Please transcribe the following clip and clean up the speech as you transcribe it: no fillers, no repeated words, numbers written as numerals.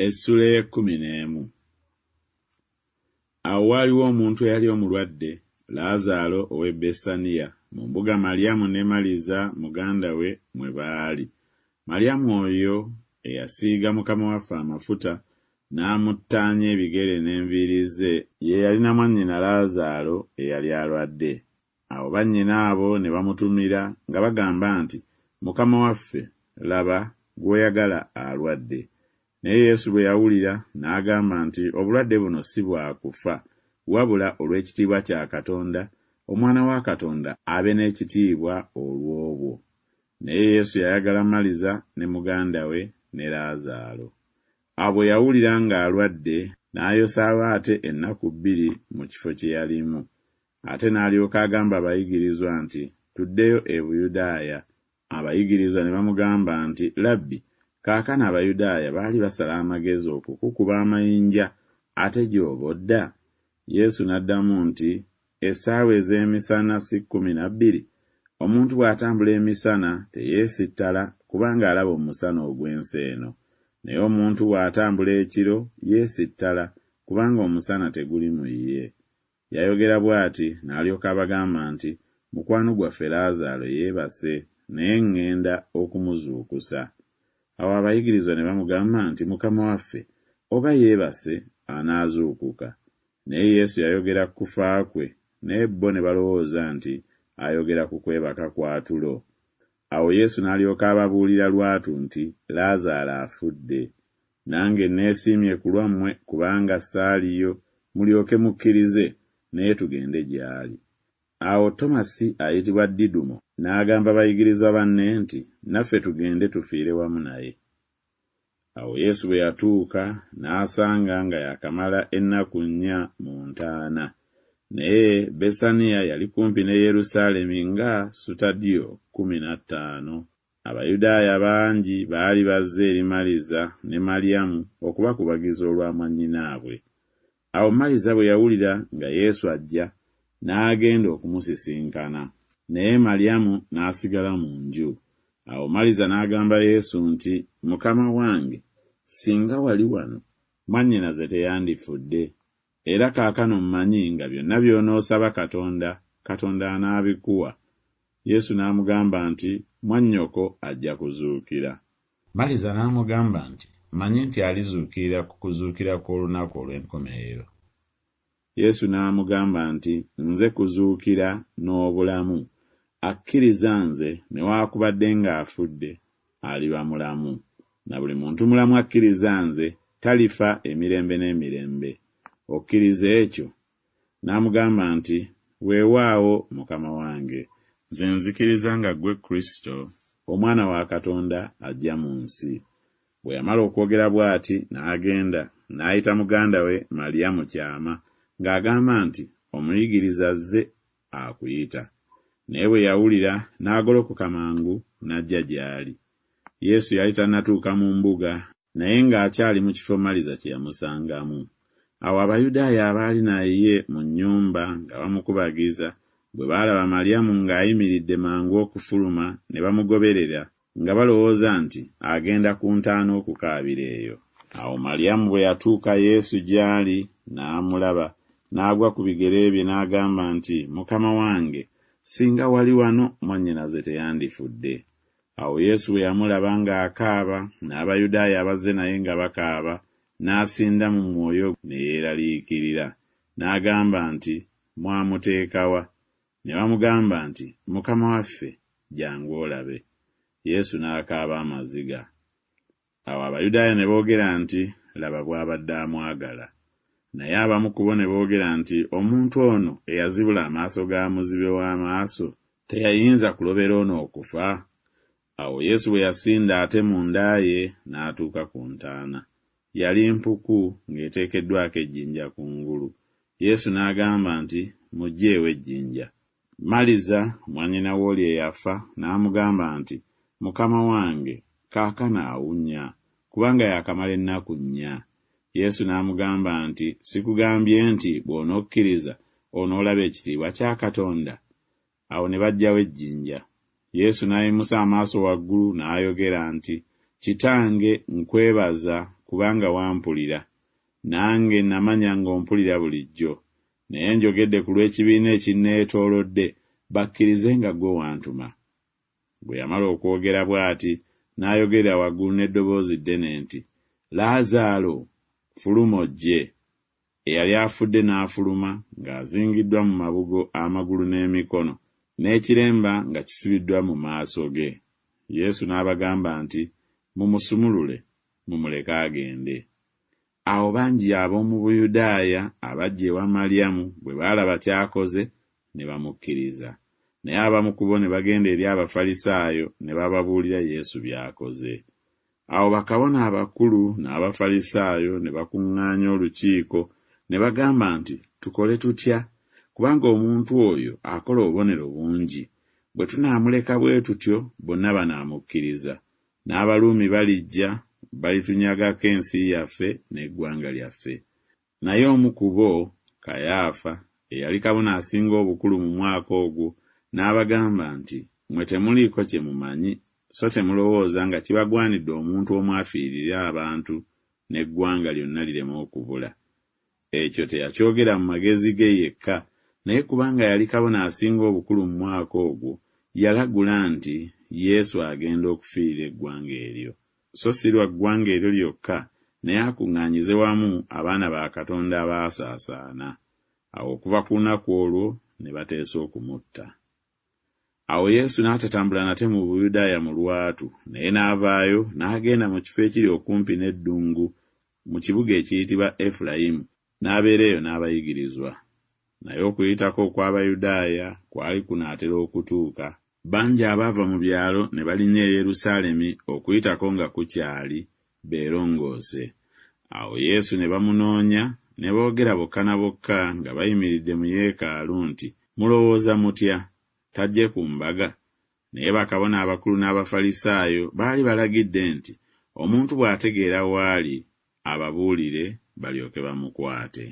Essula ey'ekkumi n'emu. Awo waaliwo omuntu eyali omulwadde, Laazaalo ow'e Bessaniya, mu mbuga Malyamu ne Maliza muganda we mwe baali. Malyamu oyo eyasiiga Mukama waffe amafuta n'amuttaanya ebigere n'enviiri ze, ye yalina mwannyina Laazaalo eyali alwadde. Awo bannyina abo ne bamutumira nga bagamba nti, Mukama waffe, laba, gw'oyagala alwadde. Naye Yesu bwe yawulira, n'agamba nti, Obulwadde buno si bwa kufa, wabula olw'ekitiibwa kya Katonda, Omwana wa Katonda abe n'ekitiibwa olw'obwo. Naye Yesu yayagala Maliza ne muganda we ne Laazaalo. Awo bwe yawulira ng'alwadde, n'ayosaawo ate ennaku bbiri mu kifo kye yalimu. Ate n'alyoka agamba abayigirizwa nti, Tuddeyo e Buyudaaya. Abayigirizwa ne bamugamba nti, Labbi, kaakano Abayudaaya baali basala amagezi okukukuba amayinja, ate gy'oba odda? Yesu n'addamu nti, Essaawa ez'emisana si 12? Omuntu bw'atambula emisana teyeesittala, kubanga alaba omusana ogw'ensi eno. Naye omuntu bw'atambula ekiro yeesittala, kubanga omusana teguli mu ye. Yayogera bw'ati n'alyoka abagamba nti, Mukwano gwaffe Laazaalo yeebase, naye ŋŋenda okumuzuukusa. Awo abayigirizwa ne bamugamba nti, Mukama waffe, oba yeebase, anaazuukuka. Naye Yesu yayogera ku kufa kwe, naye bo ne balowooza nti ayogera ku kwebaka kwa tulo. Awo Yesu n'alyoka ababuulira lwatu nti Laazaalo afudde. Nange neesiimye ku lwammwe kubanga saaliyo, mulyoke mukkirize, naye tugende gy'ali. Awo Tomasi ayitibwa Didumo n'agamba bayigirizwa banne nti, Naffe tugende tufiire wamu naye. Awo Yesu bwe yatuuka, n'asanga nga yaakamala ennaku nnya mu ntaana. Naye Bessaniya yali kumpi ne Yerusaalemi nga sutadiyo 15. Abayudaaya bangi baali bazze eri Maliza ne Malyamu okubakubagiza olwa mwannyinaabwe. Awo Maliza bwe yawulira nga Yesu ajja, n'agenda okumusisinkana. Naye Malyamu n'asigala mu nju. Awo Maliza n'agamba Yesu nti, Mukama wange, singa wali wano, mwannyinaze teyandifudde. Era kaakano mmanyi nga byonna by'onoosaba Katonda, Katonda anaabikuwa. Yesu n'amugamba nti, Mwannyoko ajja kuzuukira. Maliza n'amugamba nti, Mmanyi nti alizuukirira ku kuzuukira kw'olunaku olw'enkomerero. Yesu n'amugamba nti, Nze kuzuukira n'obulamu. Akkiriza nze, newaakubadde ng'afudde, aliba mulamu. Na buli muntu mulamu akkiriza nze, talifa emirembe n'emirembe. Okkiriza ekyo? N'amugamba nti, Weewaawo, Mukama wange, nze nzikiriza nga ggwe Kristo, Omwana wa Katonda, ajja mu nsi. Bwe yamala okwogera bw'ati, n'agenda, n'ayita muganda we Malyamu kyama, ng'agamba nti, Omuyigiriza azze, akuyita. Naye bwe yawulira, n'agolokoka mangu, n'ajja gy'ali. Yesu yali tannatuuka mu mbuga, naye ng'akyali mu kifo Maliza kye yamusangamu. Awo Abayudaaya abaali naye mu nnyumba nga bamukubagiza, bwe baalaba Malyamu ng'ayimiridde mangu okufuluma, ne bamugoberera, nga balowooza nti agenda ku ntaana okukaabira eyo. Awo Malyamu bwe yatuuka Yesu gy'ali, n'amulaba, n'agwa ku bigere bye n'agamba nti, Mukama wange, singa wali wano mwannyinaze teyandifudde. Awo Yesu bwe yamulaba ng'akaaba, n'Abayudaaya abazze naye nga bakaaba, n'asinda mu mwoyo ne yeeraliikirira. N'agamba nti, Mwamuteeka wa? Ne bamugamba nti, Mukama waffe, jjangu olabe. Yesu n'akaaba amaziga. Awo Abayudaaya ne boogera nti, Laba bw'abadde amwagala. Naye abamu ku bo ne boogera nti, Omuntu ono eyazibula amaaso ga muzibe w'amaaso, teyayinza kulobera ono okufa? Awo Yesu bwe yasinda ate munda ye, n'atuuka ku ntaana. Yali mpuku, ng'eteekeddwako ejjinja kungulu. Yesu n'agamba nti, Muggyeewo ejjinja. Maliza, mwannyina w'oli eyafa, n'amugamba nti, Mukama wange, kaakano awunya, kubanga yaakamala ennaku nnya. Yesu n'amugamba nti, Sikugambye nti bw'onokkiriza, onoolaba ekitiibwa kya Katonda? Awo ne baggyawo ejjinja. Yesu n'ayimusa amaaso waggulu n'ayogera nti, Kitange, nkwebaza, kubanga wampulira. Nange namanya ng'ompulira bulijjo, naye njogedde ku lw'ekibiina ekinneetoolodde, bakkirize nga ggwe wantuma. Bwe yamala okwogera bw'ati, n'ayogerera waggulu n'eddoboozi ddene nti, Laazaalo, fuluma ojje! Eyali afudde n'afuluma, ng'azingiddwa mu mabugo amagulu n'emikono, n'ekiremba nga kisibiddwa mu maaso ge. Yesu n'abagamba nti, Mumusumulule, mumuleke agende. Awo bangi ab'omu Buyudaaya abajja ewa Malyamu bwe baalaba ky'akoze, ne bamukkiriza. Naye abamu ku bo ne bagenda eri Abafalisaayo ne bababuulira Yesu by'akoze. Awo bakabona abakulu n'Abafalisaayo ne bakuŋŋaanya olukiiko, ne bagamba nti, Tukole tutya? Kubanga omuntu oyo akola obubonero bungi. Bwe tunaamuleka bwe tutyo, bonna banaamukkiriza, n'Abaruumi balijja, balitunyagako ensi yaffe n'eggwanga lyaffe. Naye omu ku bo, Kayaafa, eyali kabona asinga obukulu mu mwaka ogwo, n'abagamba nti, Mmwe temuliiko kye mumanyi, so temulowooza nga kibagwanidde omuntu omu afiirire abantu, n'eggwanga lyonna lireme okubula. Ekyo teyakyogera mu magezi ge yekka, naye kubanga yali kabona asinga obukulu mu mwaka ogwo, yalagula nti Yesu agenda okufiirira eggwanga eryo. So si lwa ggwanga eryo lyokka, naye akuŋŋaanyize wamu abaana ba Katonda abaasaasaana. Awo okuva ku lunaku olwo ne bateesa okumutta. Awo Yesu n'atatambula nate mu Buyudaaya mu lwatu, naye n'avaayo n'agenda mu kifo ekiri okumpi n'eddungu, mu kibuga ekiyitibwa Efulayimu, n'abeera eyo n'abayigirizwa. Naye Okuyitako okw'Abayudaaya kwali kunaatera okutuuka. Bangi abaava mu byalo ne balinnya e Yerusaalemi Okuyitako nga kukyali, beerongoose. Awo Yesu ne bamunoonya, ne boogera bokka na bokka nga bayimiridde mu yeekaalu nti Mulowooza mutya? Tajje ku mbaga? Naye bakabona abakulu n'Abafalisaayo baali balagidde nti Omuntu bw'ategeera w'ali, ababuulire, balyoke bamukwate.